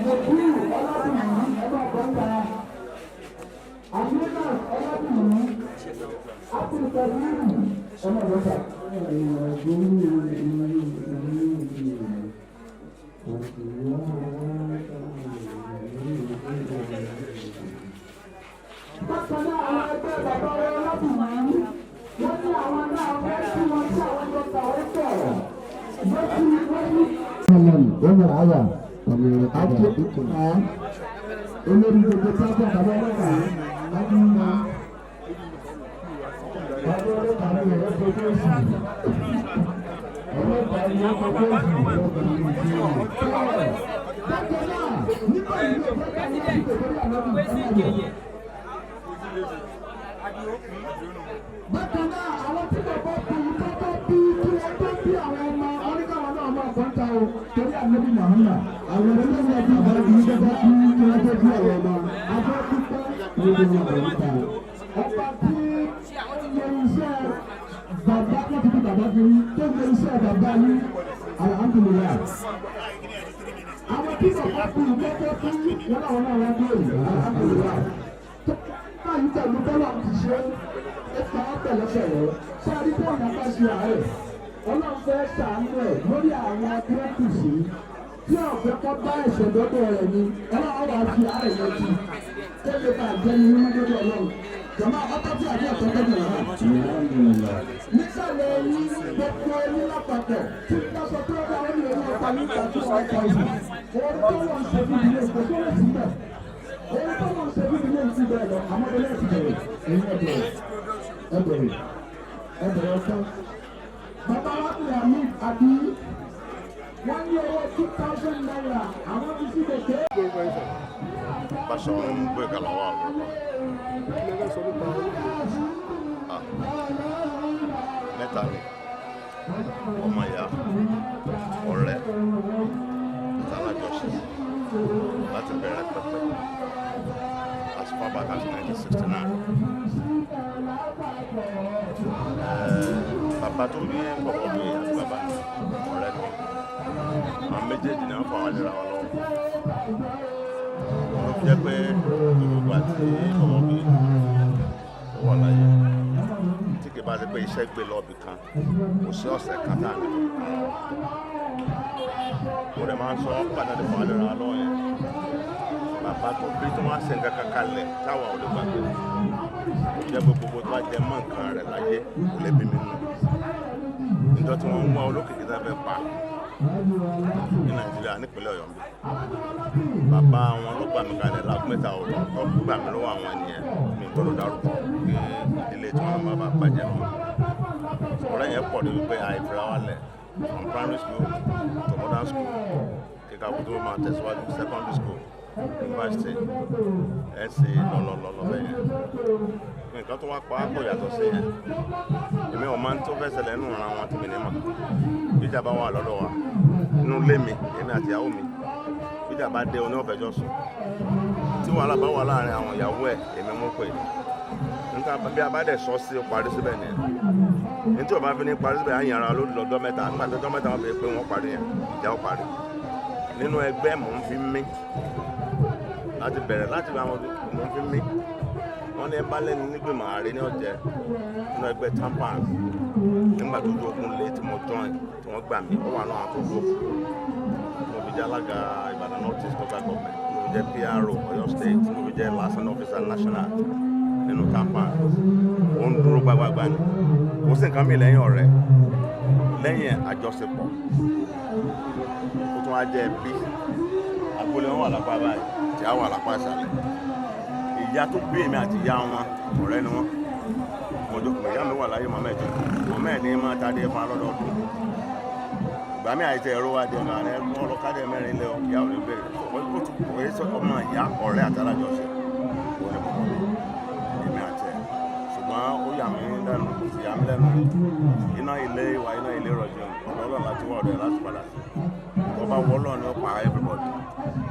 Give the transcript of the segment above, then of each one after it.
Mọ̀kúrú Ọlábìyí ẹgbẹ́ àgbọ̀ǹda. Àmínà Ọlábìyí Abdulkadir ọmọ ìgbọ̀ǹda. Bákan náà, àwọn ẹgbẹ́ bàbá wọn Ọlábìyí, wọ́n ní àwọn náà fẹ́ kí wọ́n tí àwọn jọ kàwé pọ̀. Wọ́n ti wọ́n ní. Àti olórí gbogbo pápá, bàbá ọlọ́pàá láti ń bàbá ọlọ́pàá ní ẹ̀rọ fojú òsì ọlọ́pàá ní ẹ̀rọ fojú òsì. Bákan náà, nígbà yìí ló fẹ́ ká ní ìdìbò lórí àná. Bákan náà, àwọn tí bàbá bí tọ́tọ́ bí kí wọ́n tó bí àwọn ọmọ oníkàwọn náà máa kọ́ ń ta o torí ànábì Muhammad. Àwọn tí wọ́n bí bàbá bí tọ́tọ́ bí kí wọ́n tó bí àwọn ọmọ afẹ́ dúpẹ́ lórí wọn kò ń ta. Ọba tí ó yẹ iṣẹ́ bàbá tó ti bí bàbá fi rí tó yẹ iṣẹ́ bàbá yín, alhamdulillahi. Àwọn tí bàbá bí tọ́tọ́ bí wọn náà wọn náà wọ́n bí alhamdulillahi. Báyìí pẹ̀lú bọ́lá ti ṣe é fa pẹ̀lẹ́pẹ̀lẹ́ sáré bí ọ̀nà bá ṣe àárẹ̀, Ọlọ́run fẹ́ ṣàánú ẹ̀ lórí àwọn tí ó kù sí tí ọ̀fẹ́ kọ́ bá ẹ̀ṣẹ̀ dọ́dọ̀ rẹ̀ ni. Ọlọ́run wà fi àárẹ̀ yẹn jù tó lè bá jẹ́ ní mímọ́ dọ́dọ̀ Ọlọ́run. Jọ̀mọ́ ọkọ̀ tí àbí ọ̀tọ̀ tọ́jú rẹ̀ nísàlẹ̀ yín, gbogbo ẹni lápapọ̀ tí wọ́n sọ pé ọ̀dọ̀ àwọn ènìyàn ọ̀pá nígbà 200,000 orí tó wọ́n ṣe fún ìdílé kò tó lè síbẹ̀ orí tó wọ́n ṣe fún ìdílé ti bẹ̀rẹ̀ lọ. Àmọ́ bẹ́ẹ̀ ti bẹ̀rẹ̀, èyí ẹ̀bẹ̀rẹ̀ ẹ̀bẹ̀rẹ̀ ẹ̀bẹ̀rẹ̀ ọ̀tọ̀. Bàbá wa ní àmì àbí wọ́n ní owó ₦2,000 àwọn fi sí gbèsè. Basọ̀run Gbóyèga Lawal lórúkọ. Kí lẹ fẹ́ sọ nípa olóògbé? Ah, mẹ́ta ni: ọmọ ìyá, ọ̀rẹ́ àti alájọṣe láti bẹ̀rẹ̀ pẹ̀pẹ̀ as far back as 1969. Bàbá tó bí bọ̀bọ̀ mi àti bàbá mi, ọ̀rẹ́ ni àwọn méjèèjì náà, fà wá lera wọn lọ́wọ́. Ló fi jẹ́ pé gbogbo àti bọ̀bọ̀ mi tó wà láyé, tí kì bá ṣe pé iṣẹ́ gbé lọ́ọ̀bì kan, kò sí ọ̀sẹ̀ kan tá à ní fojú kan ra. Mo rẹ̀ máa ń sọ pàtàkì fún alẹ́ ra lọ́wọ́ yẹn. Bàbá tó bí tó máa ń ṣe nǹkan kan kalẹ̀ táwa ò lè gbàgbé, ó jẹ́ pé gbogbo tó bá jẹ mọ́ nǹkan rẹ̀ láyé kò lè bí mi nù. Níjọ́ tí wọ́n ń wá olókìkí tá a fẹ́ pa ní Nàìjíríà, nípínlẹ̀ Ọ̀yọ́ ń bí, bàbá wọn ló gbà mí kalẹ̀ láago 3 òru, tó gbà mí lọ́wọ́ àwọn ènìyàn mi gbọ́dọ̀ dárúkọ pé ìdílé tí wọ́n bá bàjẹ́ lọ. Ọ̀rẹ́ yẹn pọ̀ débi pé àìfira wa lẹ̀ from primary school to modern school, kíkà kó tó máa tẹ̀síwájú secondary school, university, ẹ̀sìn lọ́lọ́lọ́lọ́ bẹ́ẹ̀ yẹn. Nǹkan tó wá pa á kò yàtọ̀ sí yẹn. Èmi ò máa ń tó fẹ́ ṣẹlẹ̀ nínú ìran wọn tí mi ní mọ̀. Bíjà bá wà lọ́dọ̀ wa nínú ilé mi, èmi àti ìyàwó mi, bíjà bá dé, oní ọ̀fẹ́jọ́ sùn. Tí wàhálà bá wà láàrin àwọn ìyàwó ẹ̀, èmi mú pè níta. Bí a bá dẹ̀ sọ sí, ó parí síbẹ̀ nìyẹn. Ní tí o bá fi ní parí síbẹ̀, á yàrá lórí lọ́jọ́ 3. Nígbà tó ọjọ́ 3 wọn fi pé wọ́n parí yẹn, ìjà ó parí. Nínú ẹgbẹ́ mò ń fi mí láti bẹ̀rẹ̀ láti bá wọn mò ń fi mí. Wọ́n ní ẹ bá lẹ́nu nígbìmọ̀ ààrẹ ní ọ̀jẹ̀ nínú ẹgbẹ́ TAMPAN. Nígbà tó dúró kún lé tí mo join, tí wọ́n gbà mí, ó wà náà tó dúró. Mo fi jẹ́ alága Ìbàdàn North East Local Government, mo fi jẹ́ PRO Ọ̀yọ́ State, mo fi jẹ́ liaison officer national nínú TAMPAN. Ó ń dúró gbágbágbá ni, kò sí nǹkan mi lẹ́yìn ọ̀rẹ́, lẹ́yìn àjọṣepọ̀. Ó tún wá jẹ́ ẹbí. Agboolé wọn wà lápá báyìí, tí a wà lápá ìsàlẹ̀. Ìyá tó bí èmi àti ìyá wọn, ọ̀rẹ́ ni wọ́n. Mo jókòó, ìyá mi wà láyé, màmá ẹ̀ jókòó. Màmá ẹ̀ ní máa ta dé fún alọ́dọọdún. Ìgbà mi àìtẹ ẹ̀rọ wa jẹun ààrẹ ọlọ́kadà mẹ́rin lé ọ, ìyá ò ní bẹ̀rẹ̀. Ó tún kò yẹ sọ ọmọ ìyá, ọ̀rẹ́ àtàlájọṣe ó ní bọ̀bọ̀ mi, èmi àti ẹ̀. Ṣùgbọ́n ó yà mí lẹ́nu, kò sì yà mí lẹ́nu. Iná ilé wa, iná ilé rọ̀jò. Ọ̀dọ̀ Ọlọ́run láti wá, ọ̀dọ̀ ẹ̀ láti padà sí. Tó bá wọ Ọlọ́run ni ó pa everybody,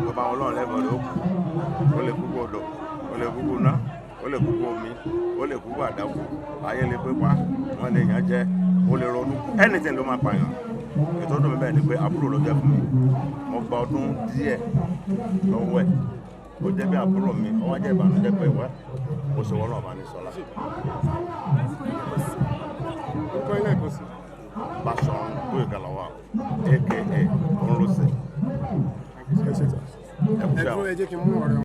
tó bá wọ Ọlọ́run, everybody ó kú. Ó lè kúkú odò, ó lè kúkú ná, ó lè kúkú omi, ó lè kúkú àdákù, ayé lè pépá wọ́n lè yàn jẹ, ó lè ronú, anything ló máa pààyàn. Ìtọ́jú mi bẹ́ẹ̀ ni pé àbúrò ló jẹ́ fún mi. Mo gba ọdún díẹ̀ lọ́wọ́ ẹ̀, ó jẹ́ bí àbúrò mi. Ó wá jẹ́ ìbànújẹ́ pé wẹ́ mo ṣe wọ́n náà bá ní sọ́lá. Orúkọ yín lẹ́ẹ̀kan sí. Báṣọ̀run Gbóyèga Lawal, aka Ònrọ́sẹ̀. Ẹ ṣe tà. Ẹ kú Ẹ sí dúró. àwọn. Ẹ jẹ́ kí n mú ọ̀rẹ́.